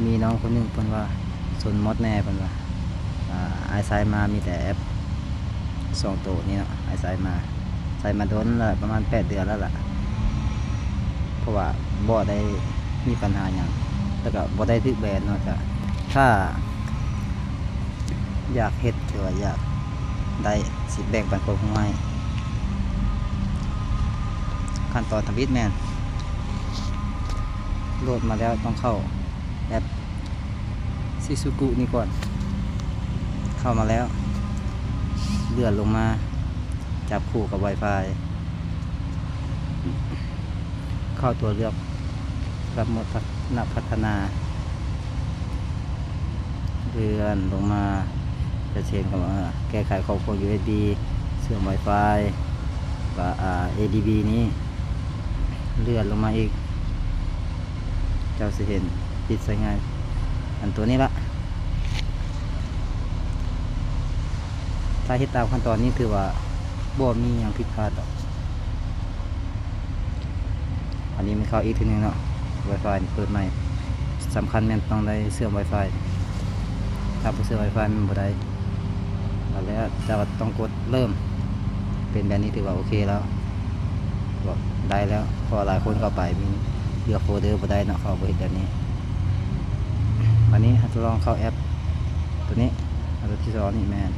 ມີນ້ອງຄົນໜຶ່ງເພິ່ນວ່າສົນມອດແດ່ເພິ່ນວ່າ ອາ ອ້າຍໃຊ້ມາມີແຕ່ແອັບສອງໂຕນີ້ເນາະ ອ້າຍໃຊ້ມາ ໃຊ້ມາດົນແລ້ວ ປະມານແປດເດືອນແລ້ວລະ ເພາະວ່າບໍ່ໄດ້ມີບັນຫາຫຍັງ ແລ້ວກະບໍ່ໄດ້ຖືກແບນເນາະ ຈະ ຖ້າ ຢາກເຮັດ ຫຼືວ່າຢາກໄດ້ ຊິແບ່ງປັນຄວາມຮູ້ໃຫ້. ຂັ້ນຕອນທຳອິດແມ່ນ ໂຫຼດມາແລ້ວຕ້ອງເຂົ້າແອັບ ຊິຊູກຸ ນີ້ກ່ອນ ເຂົ້າມາແລ້ວ ເລື່ອນລົງມາ ຈັບຄູ່ກັບ Wi-Fi ເຂົ້າຕົວເລືອກ ລັບມົດພັດ ນັກພັດທະນາ ເລື່ອນລົງມາ ຈະເຫັນຄຳວ່າ ແກ້ໄຂຂອບຄົວ ຢູເອັສບີ ເຊື່ອມ Wi-Fi ກະ ອາ ເອດີບີ ນີ້ ເລື່ອນລົງມາອີກ ເຈົ້າຊິເຫັນ ປິດໃຊ້ງ່າຍ ອັນຕົວນີ້ລະ ຖ້າເຮັດຕາມຂັ້ນຕອນນີ້ ຖືວ່າບໍ່ມີຫຍັງຜິດພາດດອກ. ອັນນີ້ມັນເຂົ້າອີກເທື່ອໜຶ່ງເນາະ Wi-Fi ນີ້ເປີດໃໝ່ ສຳຄັນແມ່ນຕ້ອງໄດ້ເຊື່ອມ Wi-Fi ຖ້າບໍ່ເຊື່ອມ Wi-Fi ມັນບໍ່ໄດ້ ແລ້ວເຈົ້າກໍຕ້ອງກົດເລີ່ມ ເປັນແບບນີ້ຖືວ່າໂອເຄແລ້ວ ບອກໄດ້ແລ້ວ ເພາະວ່າຫຼາຍຄົນເຂົ້າໄປ ມັນເລືອກໂຟເດີບໍ່ໄດ້ເນາະ ເຂົາບໍ່ເຮັດແບບນີ້. ບັດນີ້ເຮົາຈະລອງເຂົ້າແອັບຕົວນີ້ ອັນຕົວທີສອງນີ້ແມ່ນ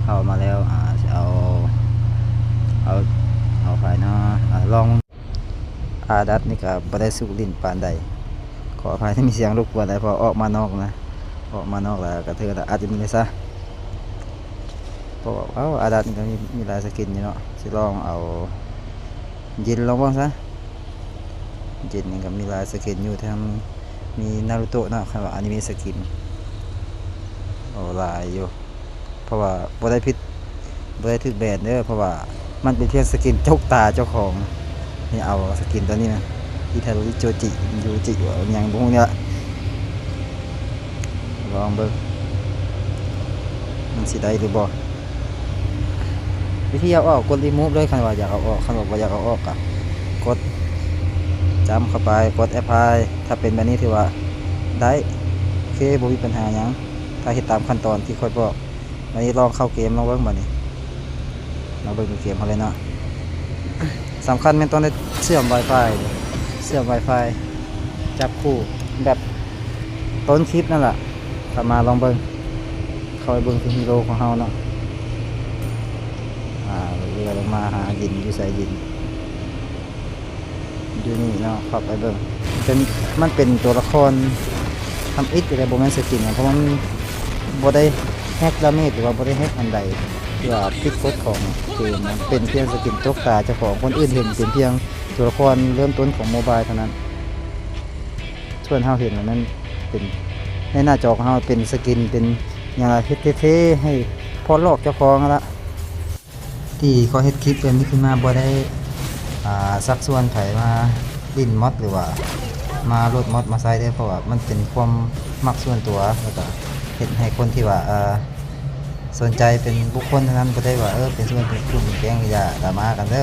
ເຂົ້າມາແລ້ວ ອາ ຊິເອົາ ເອົາ ເອົາໄຟເນາະ ອາ ລອງ ອາດັດນີ້ກະບໍ່ໄດ້ສຸກຫຼິ້ນປານໃດ ຂໍອະໄພທີ່ມີສຽງລົບກວນຫຼາຍ ເພາະອອກມານອກນະ ອອກມານອກແລ້ວກະຖືວ່າອັດຢູ່ນີ້ເລີຍຊະ ເພາະວ່າ ເອົ້າ ອາດັດນີ້ກະມີ ມີຫຼາຍສະກິນຢູ່ເນາະ ຊິລອງເອົາ ຢິນລອງເບິ່ງຊະ ຢິນນີ້ກະມີຫຼາຍສະກິນຢູ່ ທັງມີນາຣູໂຕະເນາະ ຄັນວ່າອານິເມະສະກິນ ໂອ້ ຫຼາຍຢູ່ ເພາະວ່າບໍ່ໄດ້ຜິດ ບໍ່ໄດ້ຖືກແບນເດີ ເພາະວ່າມັນເປັນພຽງສະກິນຈົກຕາເຈົ້າຂອງ ນີ້ເອົາສະກິນຕົວນີ້ນະ ອິຕາໂຕຣິ ໂຈຈິ ຢູຈິ ຫຍັງບໍ່ຮູ້ນີ້ລະ ລອງເບິ່ງ ມັນຊິໄດ້ຫຼືບໍ່. ວິທີເອົາອອກ ກົດຣີມູຟເລີຍ ຄັນວ່າຢາກເອົາອອກ ຄັນວ່າບໍ່ຢາກເອົາອອກກະກົດຈ້ຳເຂົ້າໄປ ກົດແອັບພາຍ ຖ້າເປັນແບບນີ້ຖືວ່າໄດ້ ໂອເຄ ບໍ່ມີບັນຫາຫຍັງ ຖ້າເຮັດຕາມຂັ້ນຕອນທີ່ຂ້ອຍບອກ. ບັດນີ້ລອງເຂົ້າເກມລອງເບິ່ງ ບັດນີ້ລອງເບິ່ງໃນເກມເຮົາເລີຍເນາະ ສຳຄັນແມ່ນຕ້ອງໄດ້ເຊື່ອມ Wi-Fi ເຊື່ອມ Wi-Fi ຈັບຄູ່ແບບຕົ້ນຄລິບນັ້ນລະ ເຂົ້າມາລອງເບິ່ງ ເຂົ້າໄປເບິ່ງທີ່ Hero ຂອງເຮົາເນາະ ອາ ເລື່ອນລົງມາຫາຍິນ ຢູ່ໃສຍິນ? ຢູ່ນີ້ເນາະ ເຂົ້າໄປເບິ່ງ ເປັນ ມັນເປັນຕົວລະຄອນທຳອິດຢູ່ແລ້ວ ບໍ່ແມ່ນສະກິນຫຍັງ ເພາະມັນບໍ່ໄດ້ແຮັກດາເມດ ຫຼືວ່າບໍ່ໄດ້ແຮັກອັນໃດ ທີ່ວ່າຜິດກົດຂອງເກມນະ ເປັນພຽງສະກິນຈົກຕາເຈົ້າຂອງ ຄົນອື່ນເຫັນເປັນພຽງຕົວລະຄອນເລີ່ມຕົ້ນຂອງໂມບາຍເທົ່ານັ້ນ ສ່ວນເຮົາເຫັນວ່າມັນເປັນ ໃນໜ້າຈໍຂອງເຮົາເປັນສະກິນ ເປັນຫຍັງລະ ເຮັດເທ່ໆ ໃຫ້ພອດລອກເຈົ້າຂອງຫັ້ນລະ. ທີ່ຂ້ອຍເຮັດຄລິບແບບນີ້ຂຶ້ນມາ ບໍ່ໄດ້ ອາ ຊັກຊວນໃຜມາຫຼິ້ນມອດ ຫຼືວ່າມາໂຫຼດມອດມາໃຊ້ເດີ ເພາະວ່າມັນເປັນຄວາມມັກສ່ວນຕົວ ແລ້ວກະເຮັດໃຫ້ຄົນທີ່ວ່າ ເອີ ສົນໃຈເປັນບຸກຄົນເທົ່ານັ້ນ ບໍ່ໄດ້ວ່າ ເອີ ເປັນສ່ວນເປັນກຸ່ມເປັນແກ້ງ ຢ່າດຣາມາກັນເດີ.